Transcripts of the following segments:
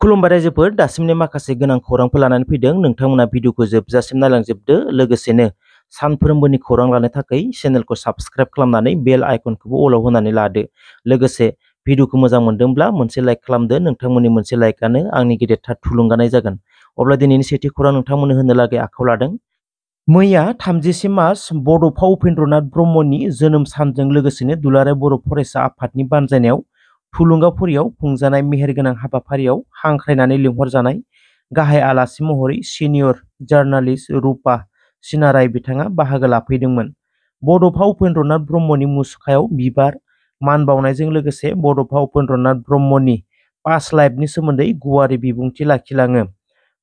खुलुमबाय रायजोफोर दासिमनि माखासे गोनां खौरांफोर लानानै फैदों नोंथांमोना भिडिअखौ जोबजासिम नायलांजोबदो लोगोसेनो सानफ्रोमबोनि खौरां लानो थाखाय चेनेलखौ साबस्क्राइब खालामनानै बेल आइकनखौबो अलाव होनानै लादो लोगोसे भिडिअखौ मोजां मोनदोंब्ला मोनसे लाइक खालामदो नोंथांमोननि मोनसे लाइकआनो आंनि गेदेरथार थुलुंगानाय जागोन अब्ला दिनैनि सेथि खौरां नोंथांमोननो होनो लागै आखायाव लादों मैया 30 मार्च बड'फा उपेन्द्रनाथ ब्रह्मनि जोनोम सानजों लोगोसेनो दुलाराय बर' फरायसा आफादनि बानजायनायाव थुलुंगाफुरियाव खुंजानाय मेहेरगोनां हाबाफारियाव हांख्रायनानै लिंहरजानाय गाहाय आलासि महरै सिनियर जार्नालिस्ट रुपा सिनाराय बिथाङा बाहागो लाफैदोंमोन। बड'फा उपेन्द्रनाथ ब्रह्मनि मुसुखायाव बिबार मान बावनायजों लोगोसे बड'फा उपेन्द्रनाथ ब्रह्मनि पास्ट लाइफनि सोमोन्दै गुवारै बिबुंथि लाखिलाङो।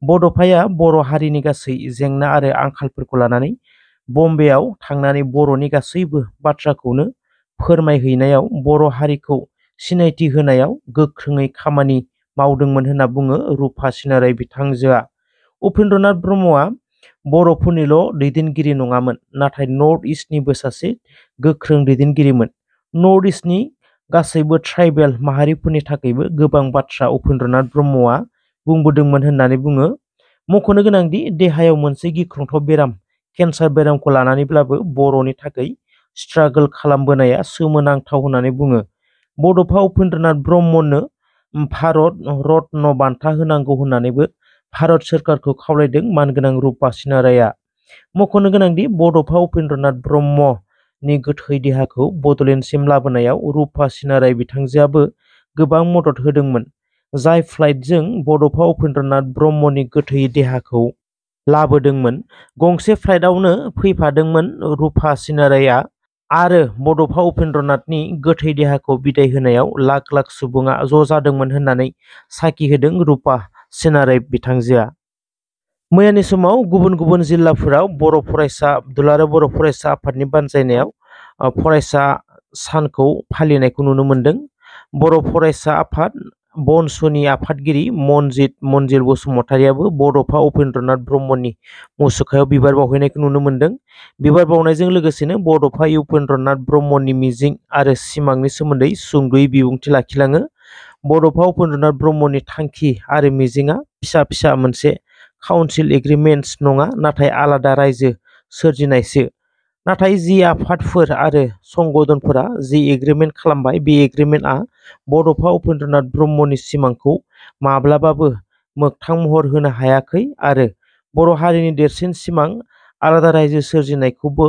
बड'फाया बर' हारिनि गासै जेंना आरो आंखालफोरखौ लानानै बम्बेआव थांनानै बर'नि गासैबो बाथ्राखौनो फोरमायहैनायाव बर' हारिखौ सिनायथि होनायाव गोख्रोङै खामानि मावदोंमोन होनना बुङो रुपा सिनाराय बिथांजोआ। उपेन्द्रनाथ ब्रह्मआ बर'फोरनिल' दैदेनगिरि नङामोन नाथाय नर्थ इस्टनिबो सासे गोख्रों दैदेनगिरिमोन। नर्थ इस्टनि गासैबो ट्राइबेल माहारिफोरनि थाखायबो गोबां बाथ्रा उपेन्द्रनाथ ब्रह्मआ बुंबोदोंमोन होननानै बुङो। मख'नो गोनांदि देहायाव मोनसे गिख्रंथाव बेराम केन्सार बेरामखौ लानानैब्लाबो बर'नि थाखाय स्ट्रागल खालामबोनाया सोमोनांथाव होननानै बुङो। बड'फा उपेन्द्रनाथ ब्रह्मनो भारत रत्न बान्था होनांगौ होननानैबो भारत सोरखारखौ खावलायदों मानगोनां रुपा सिनाराया। मख'नो गोनांदि बड'फा उपेन्द्रनाथ ब्रह्मनि गोथै देहाखौ बड'लेण्डसिम लाबोनायाव रुपा सिनाराय बिथांजोआबो गोबां मदद होदोंमोन। जाय फ्लाइटजों बड'फा उपेन्द्रनाथ ब्रह्मनि गोथै देहाखौ लाबोदोंमोन गंसे फ्लाइटआवनो फैफादोंमोन रुपा सिनाराया आरो बड'फा उपेन्द्रनाथनि गोथै देहाखौ बिदाय होनायाव लाख लाख सुबुङा ज' जादोंमोन होननानै साखि होदों रुपा सिनाराय बिथांजोआ। मैयानि समाव गुबुन गुबुन जिल्लाफोराव दुलाराय बर' फरायसा आफादनि बानजायनायाव फरायसा सानखौ फालिनायखौ नुनो मोन्दों। बर' फरायसा आफाद बनस'नि आफादगिरि मनजिल बसुमतारियाबो बड'फा उपेन्द्रनाथ ब्रह्मनि मुसुखायाव बिबार बावहैनायखौ नुनो मोन्दों। बिबार बावनायजों लोगोसेनो बड'फा उपेन्द्रनाथ ब्रह्मनि मिजिं आरो सिमांनि सोमोन्दै सुंद'यै बिबुंथि लाखिलाङो। बड'फा उपेन्द्रनाथ ब्रह्मनि थांखि आरो मिजिंआ फिसा फिसा मोनसे काउन्सिल एग्रिमेन्टस नङा नाथाय आलादा रायजो सोरजिनायसो। नाथाय जि आफादफोर आरो संगठनफोरा जि एग्रिमेन्ट खालामबाय बे एग्रिमेन्टआ बड'फा उपेन्द्रनाथ ब्रह्मनि सिमांखौ माब्लाबाबो मोगथां महर होनो हायाखै आरो बर' हारिनि देरसिन सिमां आलादा रायजो सोरजिनायखौबो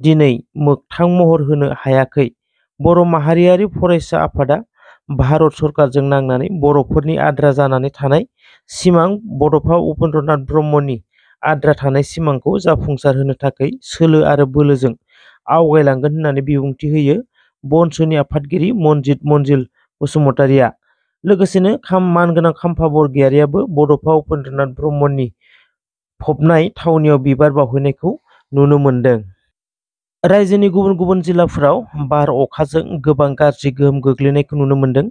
दिनै मोगथां महर होनो हायाखै। बर' माहारियारि फरायसा आफादा भारत सरकारजों नांनानै बर'फोरनि आद्रा जानानै थानाय सिमां बड'फा उपेन्द्रनाथ ब्रह्मनि आद्रा थानाय सिमांखौ जाफुंसार होनो थाखाय सोलो आरो बोलोजों आवगायलांगोन होननानै बिबुंथि होयो बनस'नि आफादगिरि मनजिल बसुमतारिया। लोगोसेनो मानगोनां खाम्फा बरगयारियाबो बड'फा उपेन्द्रनाथ ब्रह्मनि फबनाय थावनियाव बिबार बावहैनायखौ नुनो मोन्दों। रायजोनि गुबुन गुबुन जिल्लाफोराव बार अखाजों गोबां गाज्रि गोहोम गोग्लैनायखौ नुनो मोन्दों।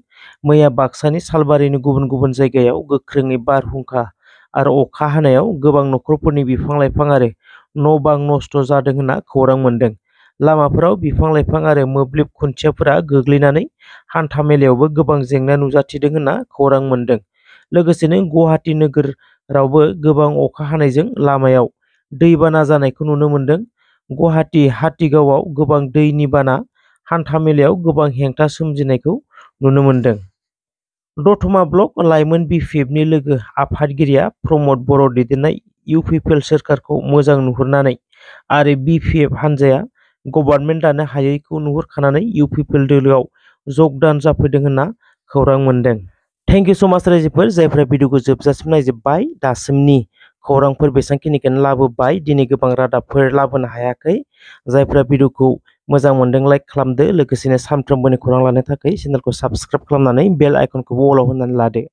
मैया बाक्सानि सालबारिनि गुबुन गुबुन जायगायाव गोख्रोङै बारहुंखा आरो अखा हानायाव गोबां न'खरफोरनि बिफां लाइफां आरो न' बां नस्थ' जादों होनना खौरां मोन्दों। लामाफोराव बिफां लाइफां आरो मोब्लिब खुन्थियाफोरा गोग्लैनानै हान्था मेलायावबो गोबां जेंना नुजाथिदों होनना खौरां मोन्दों। लोगोसेनो गुवाहाटि नोगोरावबो गोबां अखा हानायजों लामायाव दैबाना जानायखौ नुनो मोन्दों। गुवाहाटि हाथिगावआव गोबां दैनि बाना हान्था मेलायाव गोबां हेंथा सोमजिनायखौ नुनो मोन्दों। दतमा ब्लक लाइमोन बिपिएफनि लोगो आफादगिरिया प्रमद बर' दैदेननाय इउपिपिएल सोरखारखौ मोजां नुहुरनानै आरो बिपिएफ हान्जाया गभर्नमेन्ट दानो हायैखौ नुहुरखानानै इउपिपिएल दोलोआव जगदान जाफैदों होनना खौरां मोन्दों। थेंक इउ सो माच रायजोफोर जायफ्रा भिडिअखौ जोबजासिम नायजोब्बाय दासिमनि खौरांफोर बेसांखिनिखौनो लाबोबाय दिनै गोबां रादाबफोर लाबोनो हायाखै। जायफ्रा भिडिअखौ मोजां मोनदों लाइक खालामदो लोगोसेनो सानफ्रोमबोनि खौरां लानो थाखाय चेनेलखौ साबस्क्राइब खालामनानै बेल आइकनखौबो अलाव होनानै लादो।